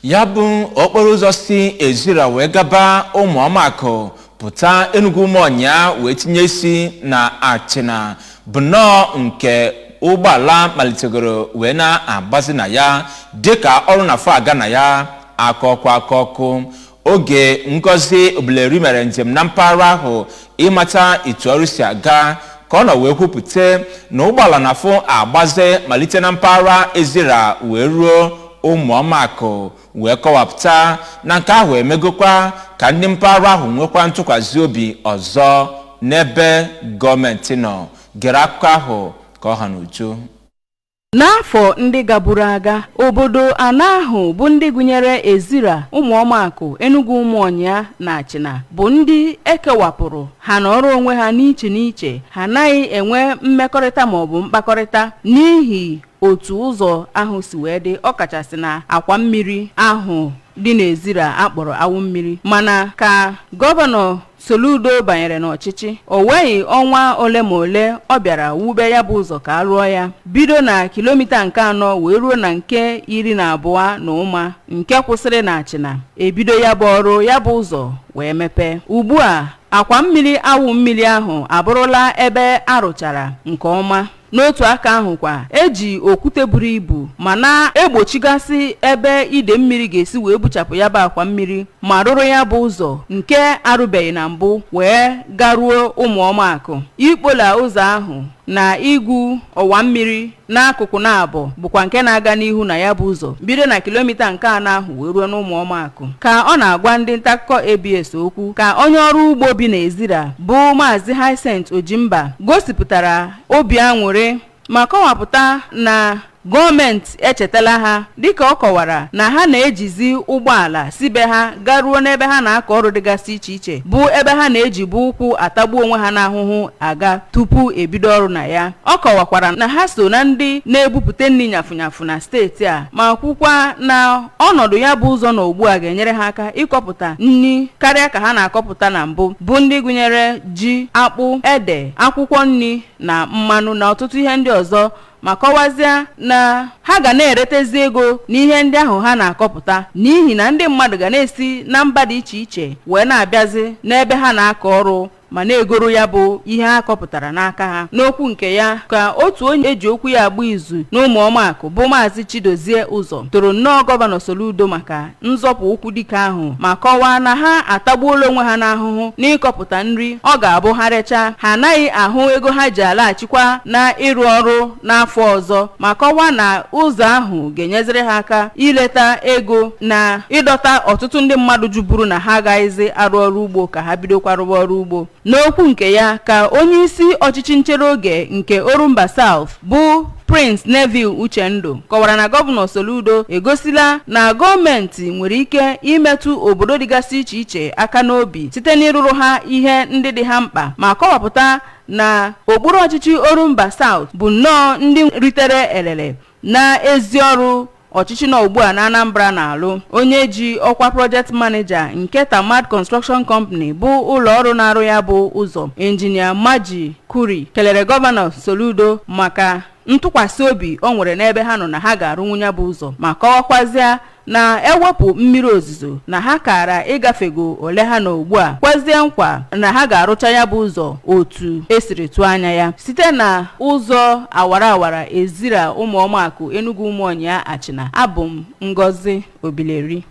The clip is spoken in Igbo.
Ya bụ okporo ụzọ si Ezira wee gaba Ụmụọmakụ, pụta Enugu Ụmụọnya, wee tinye isi na Achịna, bụ nnọọ nke ụgbọala malitegoro wee na-agbazi na ya dịka ọrụ na-afọ aga na ya aka ọkụ aka ọkụ. Oge Ngozi Obileri mere njem na mpaghara ahụ ịmata etu ọrụ si aga, ka ọ nọ wee kwupụta na ụgbọala na-afụ agbaze malite na mpaghara Ezira wee ruo Ụmụọmakụ, wee kọwapụta na nke ahụ emegokwa ka ndị mpaghara ahụ nwekwa ntụkwasị obi ọzọ n'ebe gọọmenti nọ. Gere akụkọ ahụ ka ọ ha n'uju. N'afọ ndị gaburu aga, obodo anọ ahụ bụ ndị gụnyere Ezira, Ụmụọmakụ, Enugu Ụmụọnya na Achịna, bụ ndị ekewapụrụ ha nọrọ onwe ha n'iche n'iche. Ha anaghị enwe mmekọrịta maọbụ mkpakọrịta n'ihi otu ụzọ ahụ si wee dị, ọkachasị na akwa mmiri ahụ dị n'Ezira akpọrọ awụ mmiri. Mana ka Gọvanọ Soludo banyere n'ọchịchị, o nweghị ọnwa ole ma ole ọ bịara wube ya bụ ụzọ ka a rụọ ya, bido na kilomita nke 4 wee ruo na nke 12 na ụma nke kwụsịrị na Achịna. Ebido ya bụ ọrụ, ya bụ ụzọ wee mepee. Ugbu a, akwa mmiri awụ mmiri ahụ abụrụla ebe arụchara nke ọma. N'otu aka ahụ kwa, eji okwute buru ibu ma na-egbochigasị ebe ide mmiri ga-esi wee buchapụ ya bụ akwa mmiri, ma rụrụ ya bụ ụzọ nke arụbeghị na mbụ wee garuo Ụmụọmakụ. Ikpola ụzọ ahụ na igwu ọwa mmiri n'akụkụ na-abụ bụkwa nke na-aga n'ihu na ya bụ ụzọ, bido na kilomita nke 4 ahụ wee ruo n'Ụmụọmakụ. Ka ọ na-agwa ndị ntaakụkọ ABS okwu, ka onye ọrụ ugbo bi n'Ezira bụ Maazị Hyacinth Ojimba gosipụtara obi aṅụrị ma kọwapụta na gọọmenti echetala ha, dịka ọ kọwara na ha na-ejizi ụgbọala si be ha garuo n'ebe ha na-akọ ọrụ dịgasị iche iche, bụ ebe ha na-ejibu ụkwụ atagbu onwe ha n'ahụhụ aga tupu ebido ọrụ na ya. Ọ kọwakwara na ha so na ndị na-ebupụta nri nyafụnyafụ na steeti a, ma kwukwa na ọnọdụ ya bụ ụzọ na ugbu a ga-enyere ha aka ịkọpụta nri karịa ka ha na-akọpụta na mbụ, bụ ndị gụnyere ji, akpụ, ede, akwụkwọ nri na mmanụ na ọtụtụ ihe ndị ọzọ, ma kọwazie na ha ga na-eretezi ego n'ihe ndị ahụ ha na-akọpụta, n'ihi na ndị mmadụ ga na-esi na mba dị iche iche wee na-abịazi n'ebe ha na-akọ ọrụ ma na-egoro ya bụ ihe ha kọpụtara n'aka ha. N'okwu nke ya, ka otu onye eji okwu ya agba izu na Ụmụọmakụ bụ Maazị Chidozie Ụzọ toro nnọọ Gọvanọ Soludo maka nzọpụ ụkwụ dike ahụ, ma kọwaa na ha atagbuola onwe ha n'ahụhụ n'ịkọpụta nri ọ ga-abụ ha rechaa, ha anaghị ahụ ego ha ji alaghachikwa na ịrụ ọrụ n'afọ ọzọ, ma kọwaa na ụzọ ahụ ga-enyeziri ha aka ileta ego na ịdọta ọtụtụ ndị mmadụ juburu na ha agaghịzi arụ ọrụ ugbo ka ha bidokwa rụwa ọrụ ugbo. N'okwu nke ya, ka onye isi ọchịchị nchere oge nke Orumba South bụ Prince Neville Uchendu kọwara na Gọvanọ Soludo egosila na gọọmenti nwere ike imetụ obodo dịgasị iche iche aka n'obi site n'ịrụrụ ha ihe ndị dị ha mkpa, ma kọwapụta na okpuru ọchịchị Orumba South bụ nnọọ ndị ritere elele na ezi ọrụ ọchịchị nọ ugbu a na Anambra na-alụ. Onye ji ọkwa project manager nke Tamad Construction Company, bụ ụlọ ọrụ na-arụ ya bụ ụzọ, Injinia Maji Kuri, kelere Gọvanọ Soludo maka ntụkwasị obi o nwere n'ebe ha nọ na ha ga-arụnwu ya bụ ụzọ, ma kọwakwazịa na ewepụ mmiri ozuzo na ha kara ịgafego ole ha nọ ugbu a, kwezie nkwa na ha ga-arụcha ya bụ ụzọ otu esiri tụọ anya ya. Site na ụzọ awara awara Ezira, Ụmụọmakụ, Enugu Ụmụọnya, Achịna, abụ m Ngozi Obileri.